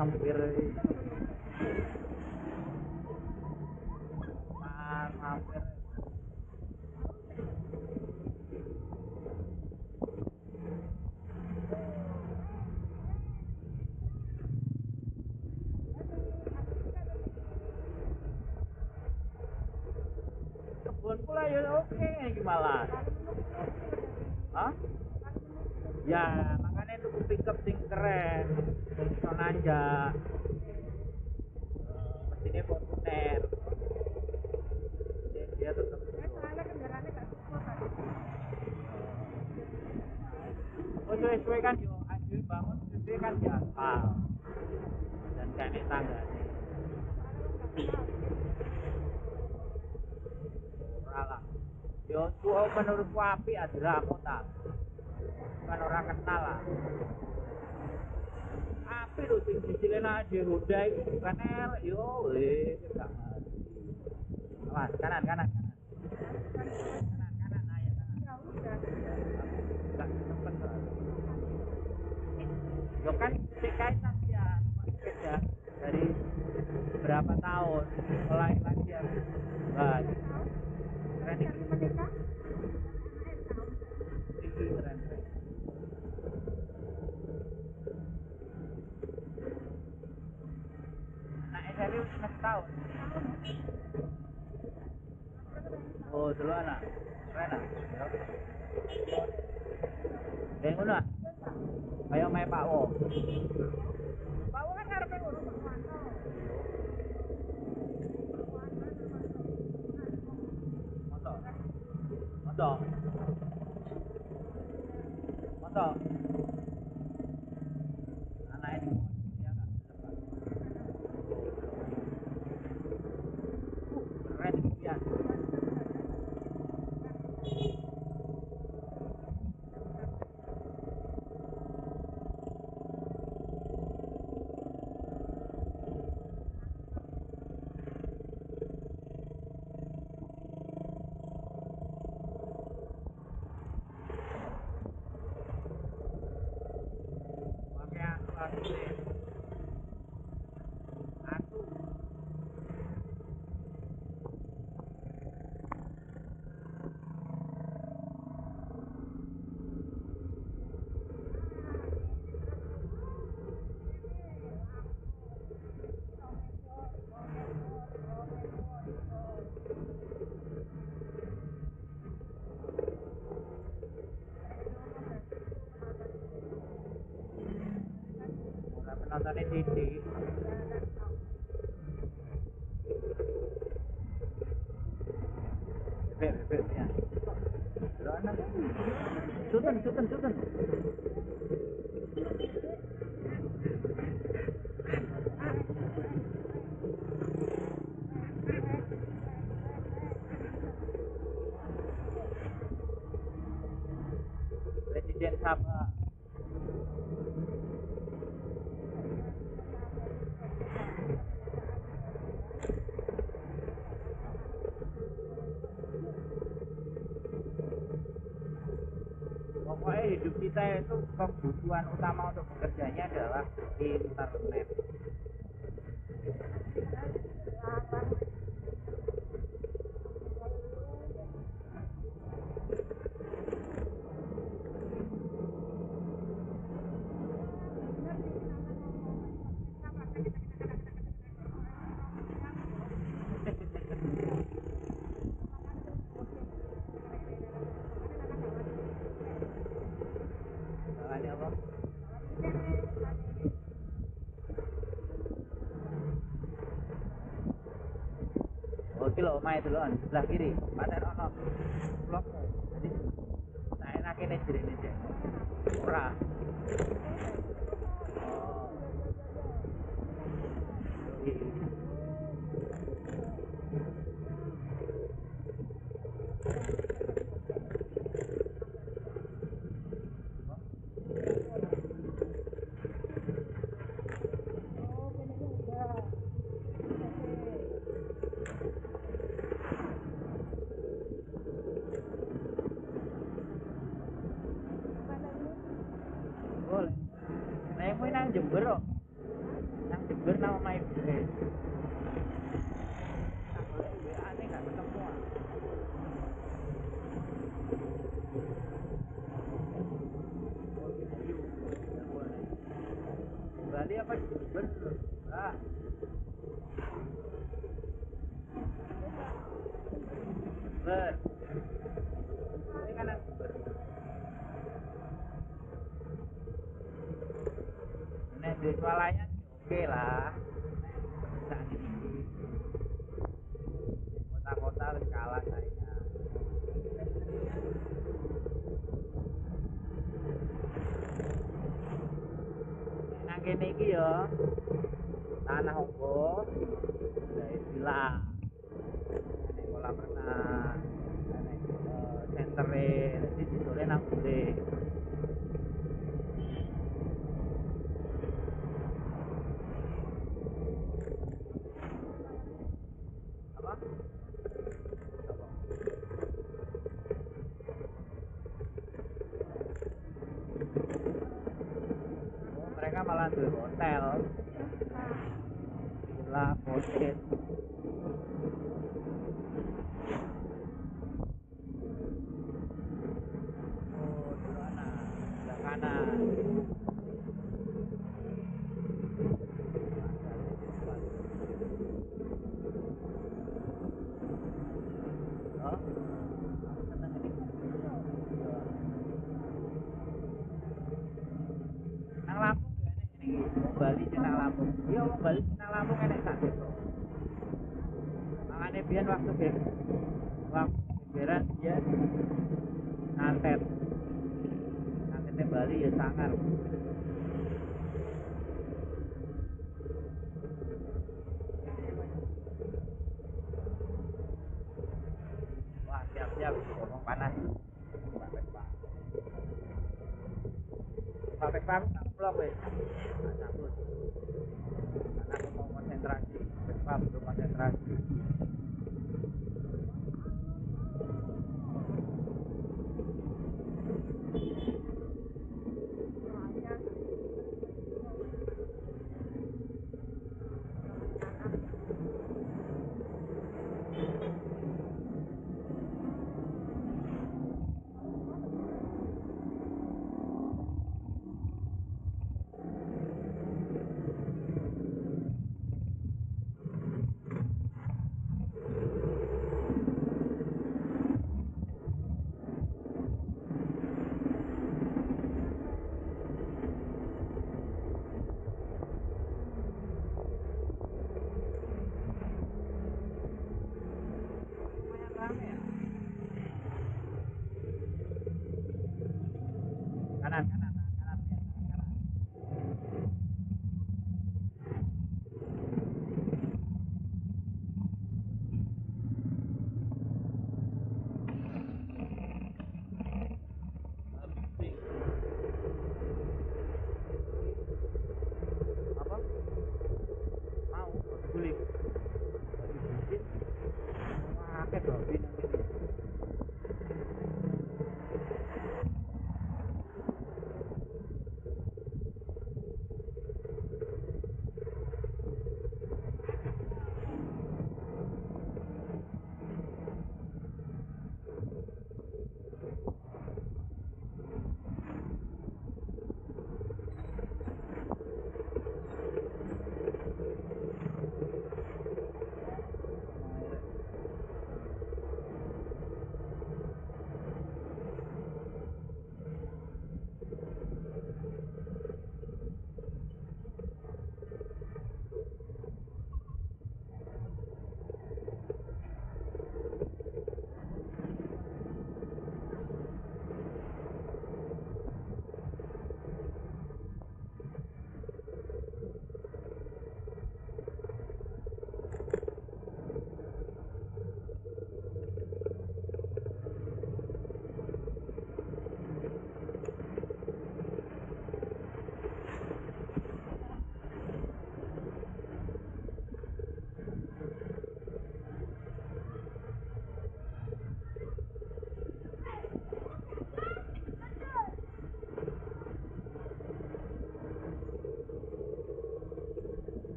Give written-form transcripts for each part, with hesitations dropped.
Mampir. Mampir. Kebun pula ya oke iki malah. Hah? Ya, makanya tuku pickup sing keren, sing iso nanjak. Mesinnya Fortuner. Jadi dia tetap soalnya kendaraannya gak cukup kan. Oh, suwe-suwe kan yo aju bangun suwe kan di aspal. Dan kene tanggane. Ora lah. Yo tuwa menurutku apik adramu ta. Bukan orang kenal lah. Apik lho sing dicilena di Honda iku bukan elek yo wis gak ngerti. Awas kanan kanan kanan. Kanan kanan ayo kanan. Ya udah. Gak sempet soalnya. Yo kan sik kae latihan numpak sepeda dari berapa tahun mulai latihan. Wah, keren iki. Iki keren keren. Anak Seri wis 6 tahun. Oh, dulu anak. Keren ah. Yo. Kayak ngono ah. Kayak omahe Pak Wo. Pak Wo kan ngarepe ngono Pak Wanto. Mosok. Mosok. Mosok. Anake di ya gak tepat. Keren iki ya. Pakai asu asu deh. Asu. Ora penontonnya sithik. Bebek bebek ya. Lho anak. Suten suten suten. Presiden Sabah. Pokoknya hidup kita itu kebutuhan utama untuk bekerjanya adalah internet. Bawaannya apa? Oh, iki lho omahe deloken sebelah kiri. Paten ono vlogmu. Jadi tak enake nek jerene cek. Ora. Oh. Iya. Saat ini kota-kota wis kalah saingan. Nang kene iki ya tanah opo gawe villa. Nek kolam renang, nek sentere, dadi didole nang bule. Apa? Apa? Oh, mereka malah duwe hotel, villa, hotel. Oh, dulu anak, sebelah kanan. Oh, aku seneng ini. Nang Lampung ya enek ngene iki. Wong Bali sing nang Lampung. Iya, wong Bali sing nang Lampung enek sak desa. Makane biyen waktu gegeran biyen santet. Santete Bali ya sangar. Wah, siap-siap iki ngomong panas. Pak Vespa. Pak Vespa aku tak vlog wis. Tak cabut. Karena aku mau konsentrasi. Vespa butuh konsentrasi.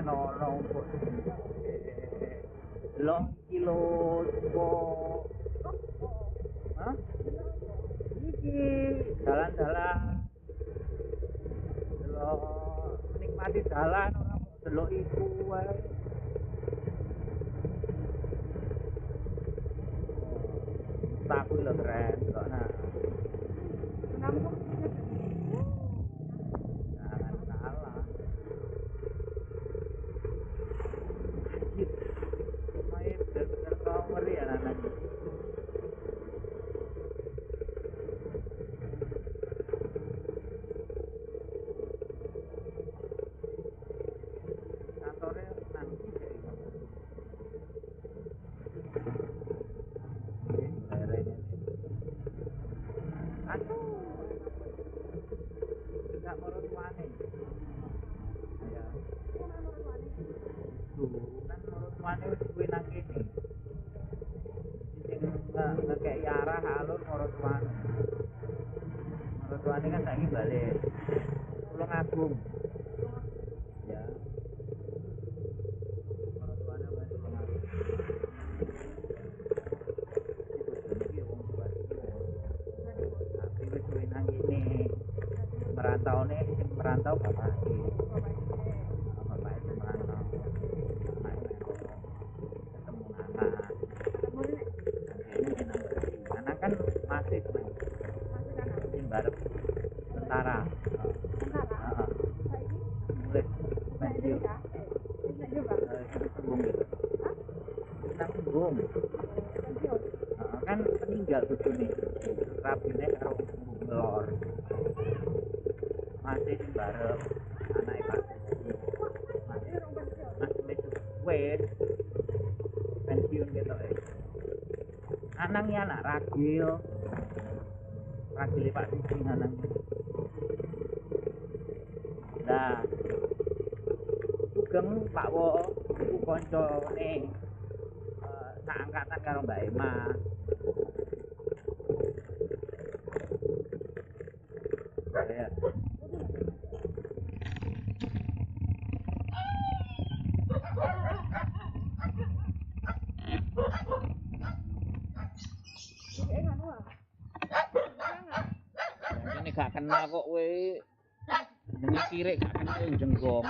Keren ono kok. Long kilo kok. Hah? Iki dalan-dalan. Delok menikmati dalan ora kok delok iku wae. Takut lho keren kok nah. Jangan salah. Anjir. Omahe bener-bener ngeri ya anak. Kantore nang ndi ya iki? Aduh. Tidak mertuane. Ya. Tuh, kan mertuane wis kuwi nang kene. Sing ngekeki arah alur mertuane. Mertuane kan saiki balik Tulungagung. Ya. Mertuane wis Tulungagung. Iki bojone iki wong Suwardi. Tapi wis suwe nang kene. Merantaune sing merantau bapake. Bapake sing merantau. Anake ketemu anak. Anak kan masih sing barep tentara. Heeh. Mulai pensiun. Tembung gitu. Tembung. Heeh, kan meninggal bojone. Rabine karo ngelor. Masih sing barep anake Pak. Masih masih wis pensiun ketoke. Anang ya anak ragil. Ragile Pak Sisi anang. Nah, sugeng Pak Wo iku kancane sak angkatan karo Mbak Emma. Ya. Ini gak kenal kok we. Jenenge kirik gak kenal jenggong.